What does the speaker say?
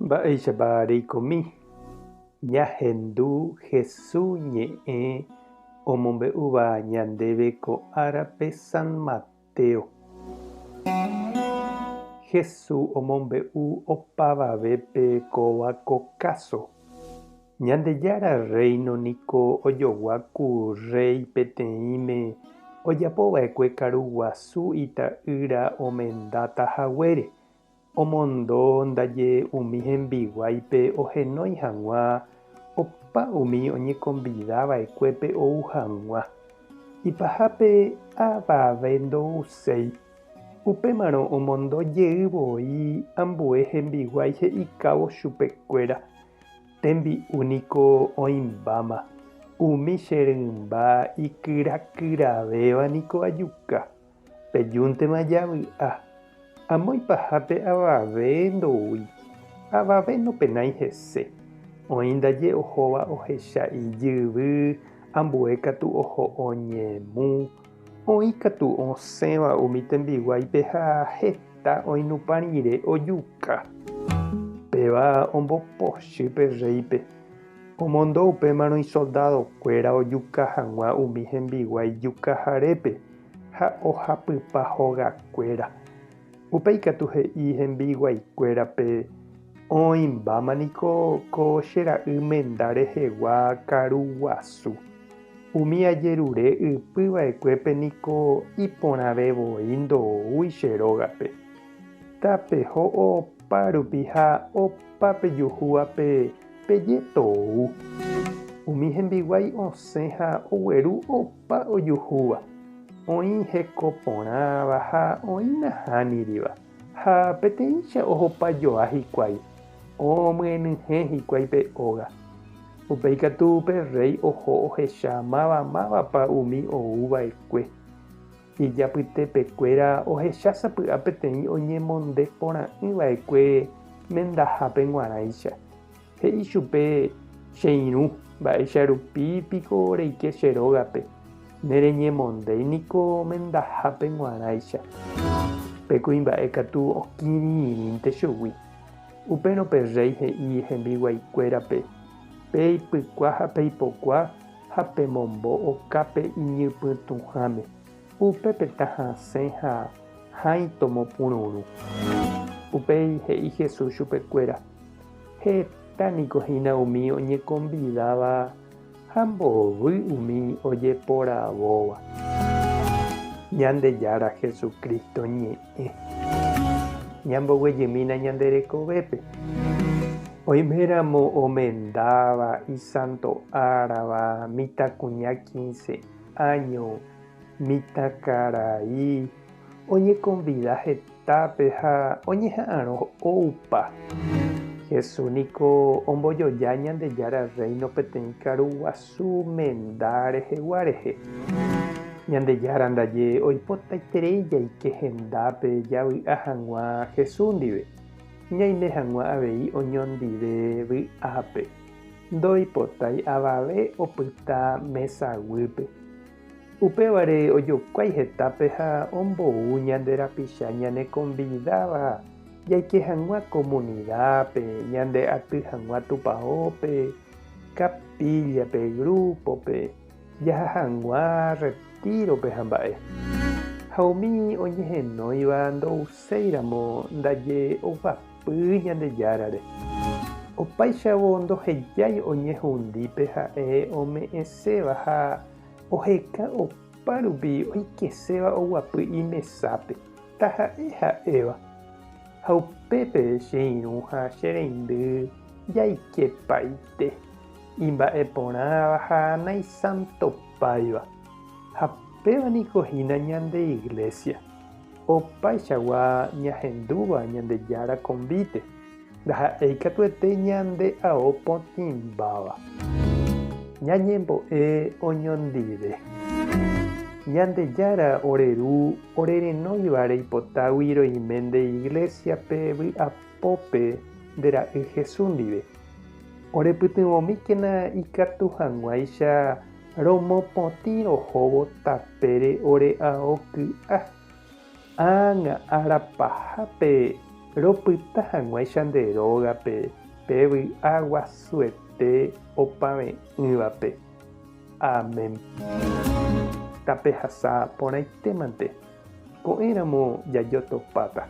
Mba'éichapa reikomi ñahendu Hesu ñe'ẽ omombe'úva ñandéve ko árape San Mateo. Hesu omombe'u opavavépe kóva ko káso. Ñandejára Rréino niko ojogua ku rréi peteĩme ojapova'ekue karu guasu ita'ýra omendáta haguére. Omondo ndaje umi hembiguáipe ohenói hag̃ua opa umi oñekombidava'ekuépe ou hag̃ua. Ipahápe avave ndouséi. Upémarõ omondo jey voi ambue hembiguái he'ikávo chupekuéra, Tembi'u niko oĩmbáma, umi che rymba ikyrakyravéva niko ajuka. Pejúntema javy'a. Amo ipahápe avave ndoúi, avave nopenái hese. Oĩ ndaje ohóva ohecha ijyvy, ambue katu oho oñemu, oĩ katu osẽva umi tembiguáipe ha heta oinupã rire ojuka. Péva ombopochy pe rréipe. Omondo upémarõ isoldadokuéra ojuka hag̃ua umi hembiguái jukaharépe ha ohapypa hogakuéra. Upéi katu he'i hembiguaikuérape, Oĩmbáma niko ko che ra'y menda rehegua karu guasu. Umi ajerure ypy va'ekuépe niko iporãve voi ndoúi che rógape. Tapeho opa rupi ha opa pejuhúvape peje tou. Umi hembiguái osẽ ha ogueru opa ojuhúva, oĩ heko porãva ha oĩ nahániriva, ha peteĩcha ohopa joa hikuái, omyenyhẽ hikuái pe óga. Upéi katu pe rréi oho ohecha máva mávapa umi ou va'ekue. Ijapytepekuéra ohecha sapy'a peteĩ oñemonde porã'ỹ va'ekue mendahápe g̃uarãicha. He'i chupe, Che irũ, mba'éicha rupi piko reike che rógape, nereñemondéi niko mendahápe g̃uarãicha. Pe kuimba'e katu okirirĩnte chugui. Upérõ pe rréi he'i hembiguaikuérape, Peipykua ha peipokua ha pemombo okápe iñypytũháme, upépe tahasẽ ha hãi tomopururũ. Upéi he'i Jesús chupekuéra, Heta niko hína umi oñekonvidáva ha mbovy umi ojeporavóva. Ñandejára Jesucristo ñe'ẽ. Ñamboguejymína ñande rekovépe. Oiméramo omendáva, isanto árava, mitãkuña quince áño, mitãkarai, oñekonvida hetápe ha oñeha'arõ oupa. Jesús niko ombojoja Ñandejára Rréino peteĩ karu guasu menda rehegua rehe. Ñandejára ndaje oipotaiterei jaike hendápe javy'a hag̃ua Jesús ndive. Ñaime hag̃ua avei oñondive vy'ápe, ndoipotái avave opyta mesa guýpe. Upévare ojokuái hetápe ha ombou ñande rapicha ñanekonvidáva jaike hag̃ua komunidápe, ñande aty hag̃ua tupaópe, kapíllape, grúpope, jaha hag̃ua rretírope ha mba'e. Ha umi oñehenóiva ndouséi. Séiramo ndaje oguapy Ñandejárare. Opáichavo ndohejái oñehundi pe ha'e ome'ẽséva ha oheka opa rupi oikeséva oguapy imesápe, taha'e ha'éva. Ha upépe che irũ ha che reindy jaikepaite, imba'e porãva ha naisantopáiva. Ha péva niko hína ñande Iglesia. Opaichagua ñahendúva Ñandejára konvíte, ndaha'éi katuete ñande ao potĩmbáva. Ñañembo'e oñondive. Ñandejára ore Ru orerenóiva reipotágui roime nde Iglésiape vy'apópe nde Ra'y Jesús ndive. Orepytyvõmíkena ikatu hag̃uáicha Romopotĩ rohóvo tapére ore ao ky'a. Ág̃a ára pahápe Ropyta hag̃uáicha nde rógape pe vy'a guasuete opave'ỹvape. Amén. Tapehasa porãitémante, ko'ẽramo jajotopáta.